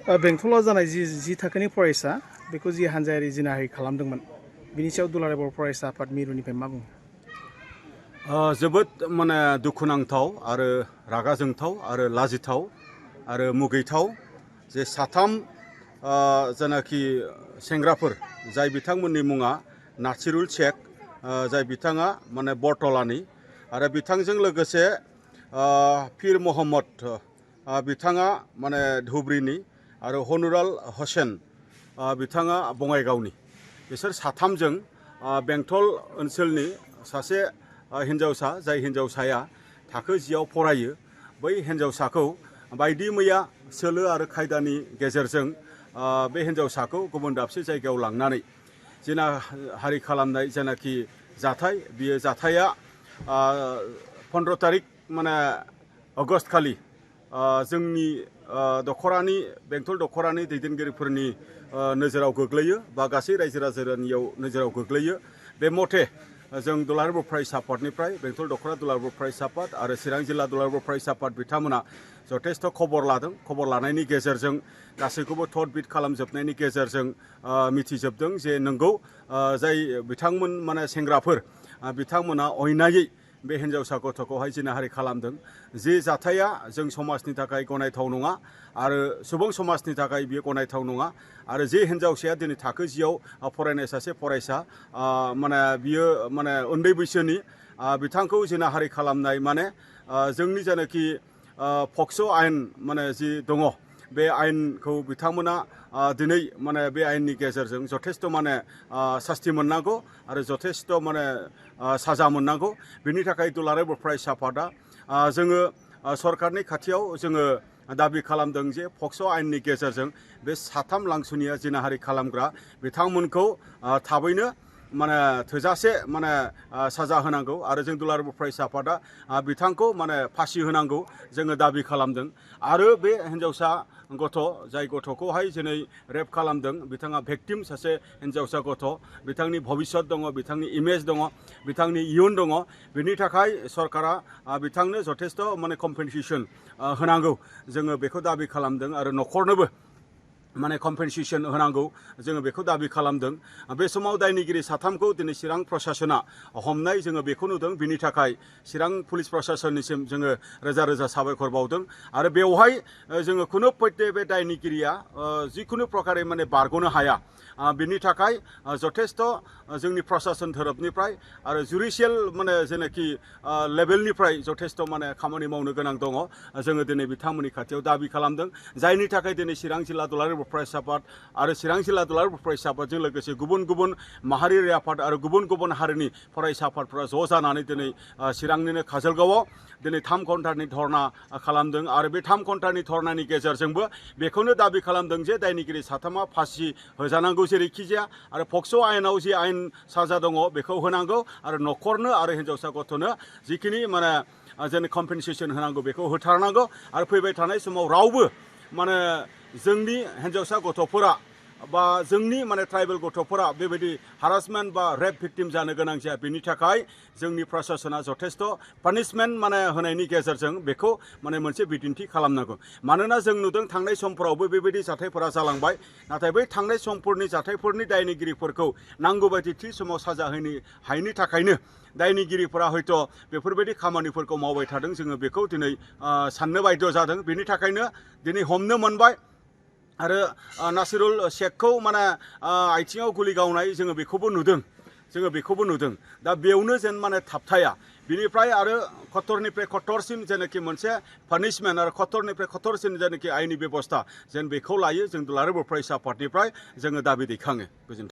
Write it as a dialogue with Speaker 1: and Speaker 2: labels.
Speaker 1: बेंटलाव जानाय जि थाखोनि फरायसा बेखौ जि हानजायारि जिनाहारि खालामदोंमोन बिनि सायाव दुलाराय बर' फरायसा आफाद मिरुनिफ्राय मा बुङो?
Speaker 2: जोबोद माने दुखुनांथाव आरो रागा जोंथाव आरो लाजिथाव आरो मुगैथाव जे साथाम जेनाखि सेंग्राफोर जाय बिथांमोननि मुङा नासिरुल शेख, जाय बिथाङा माने बरतलानि आरो बिथांजों लोगोसे पीर मोहम्मद बिथाङा माने धुब्रीनि आरो हनुराल हुसैन बिथाङा बङाइगावनि। बिसोर साथामजों बेंटल ओनसोलनि सासे हिन्जावसा, जाय हिन्जावसाया थाखो 10आव फरायो, बै हिन्जावसाखौ बायदि मैया सोलो आरो खायदानि गेजेरजों बे हिन्जावसाखौ गुबुन दाबसे जायगायाव लांनानै जिनाहारि खालामनाय जेनाखि जाथाय, बियो जाथाया 15 तारिख माने आगस्ट खालि जोंनि दखरानि बेंटल दखरानि दैदेनगिरिफोरनि नोजोराव गोग्लैयो बा गासै रायजो राजानियाव नोजोराव गोग्लैयो। बे मथे जों दुलाराय बर' फरायसा आफादनिफ्राय बेंटल दखरा दुलाराय बर' फरायसा आफाद आरो चिरां जिल्ला दुलाराय बर' फरायसा आफाद बिथांमोना जथेस्थ' खबर लादों। खबर लानायनि गेजेरजों गासैखौबो थद बिद खालामजोबनायनि गेजेरजों मिथिजोबदों जे नंगौ जाय बिथांमोन माने सेंग्राफोर बिथांमोना अयनायै बे हिन्जावसा गथ'खौहाय जिनाहारि खालामदों। जे जाथाया जों समाजनि थाखाय गनायथाव नङा आरो सुबुं समाजनि थाखाय बियो गनायथाव नङा। आरो जे हिन्जावसाया दिनै थाखो 10आव फरायनाय सासे फरायसा, माने बियो माने उन्दै बैसोनि, बिथांखौ जिनाहारि खालामनाय माने जोंनि जेनाखि पक्स' आयेन माने जि दङ, बे आयेनखौ बिथांमोना दिनै माने बे आयेननि गेजेरजों जथेस्थ' माने सास्ति मोननांगौ आरो जथेस्थ' माने साजा मोननांगौ। बिनि थाखाय दुलाराय बर' फरायसा आफादा जोङो सरकारनि खाथियाव जोङो दाबि खालामदों जे पक्स' आयेननि गेजेरजों बे साथाम लांसुनिया जिनाहारि खालामग्रा बिथांमोनखौ थाबैनो माने थोजासे माने साजा होनांगौ आरो जों दुलाराय बर' फरायसा आफादा बिथांखौ माने फासि होनांगौ जोङो दाबि खालामदों। आरो बे हिन्जावसा गथ', जाय गथ'खौहाय दिनै रेप खालामदों, बिथाङा भेक्टिम सासे हिन्जावसा गथ', बिथांनि भबिष्यत दङ, बिथांनि इमेज दङ, बिथांनि इयुन दङ। बिनि थाखाय सरकारा बिथांनो जथेस्थ' माने कम्पेनसेसन होनांगौ, जोङो बेखौ दाबि खालामदों आरो न'खरनोबो माने कम्पेनसेसन होनांगौ, जोङो बेखौ दाबि खालामदों। बे समाव दायनिगिरि साथामखौ दिनै चिरां प्रसासना हमनाय जोङो बेखौ नुदों। बिनि थाखाय चिरां पुलिस प्रसासननिसिम जोङो रोजा रोजा साबायखर बावदों। आरो बेवहाय जोङो खुनु पयटे बे दायनिगिरिया जिखुनु प्रकारे माने बारग'नो हाया। बिनि थाखाय जथेस्थ' जोंनि प्रसासन धोरोबनिफ्राय आरो जुडिसियेल माने जेनाखि लेभेलनिफ्राय जथेस्थ' माने खामानि मावनो गोनां दङ। जोङो दिनै बिथांमोननि खाथियाव दाबि खालामदों, जायनि थाखाय दिनै चिरां जिल्ला दुलाराय बर' फरायसा आफाद आरो चिरां जिल्ला दुलाराय बर' फरायसा आफादजों लोगोसे गुबुन गुबुन माहारियारि आफाद आरो गुबुन गुबुन हारिनि फरायसा आफादफोरा ज' जानानै दिनै चिरांनिनो काजलगावआव दिनै 3 घन्टानि धरना खालामदों। आरो बे 3 घन्टानि धरनानि गेजेरजोंबो बेखौनो दाबि खालामदों जे दायनिगिरि साथामा फासि होजानांगौ जेरैखि जाया आरो पक्स' आयेनाव जि आयेन साजा दङ बेखौ होनांगौ आरो न'खरनो आरो हिन्जावसा गथ'नो जिखिनि माने जेन कम्पेनसेसन होनांगौ बेखौ होथारनांगौ। आरो फैबाय थानाय समाव रावबो माने जोंनि हिन्जावसा गथ'फोरा बा जोंनि माने ट्राइबेल गथ'फोरा बेबायदि हारासमेन्ट बा रेप भिक्टिम जानो गोनां जाया। बेनि थाखाय जोंनि प्रसासना जथेस्थ' पानिशमेन्ट माने होनायनि गेजेरजों बेखौ माने मोनसे बिदिन्थि खालामनांगौ। मानोना जों नुदों थांनाय समफोरावबो बेबायदि जाथायफोरा जालांबाय, नाथाय बै थांनाय समफोरनि जाथायफोरनि दायनिगिरिफोरखौ नांगौ बायदि थि समाव साजा होनो हायैनि थाखायनो दायनिगिरिफोरा हयथ' बेफोरबायदि खामानिफोरखौ मावबाय थादों। जोङो बेखौ दिनै साननो बायद' जादों। बेनि थाखायनो दिनै हमनो मोनबाय आरो नासिरुल शेखखौ माने आथिङाव गुलि गावनाय जोङो बेखौबो नुदों। दा बेयावनो जेन माने थाबथाया, बिनिफ्राय आरो खतरनिफ्राय खतरसिन जेनाखि मोनसे पानिशमेन्ट आरो खतरनिफ्राय खतरसिन जेनाखि आयेननि बेबस्था जेन बेखौ लायो, जों दुलाराय बर' फरायसा आफादनिफ्राय जोङो दाबि दैखाङो। गोजोन्थों।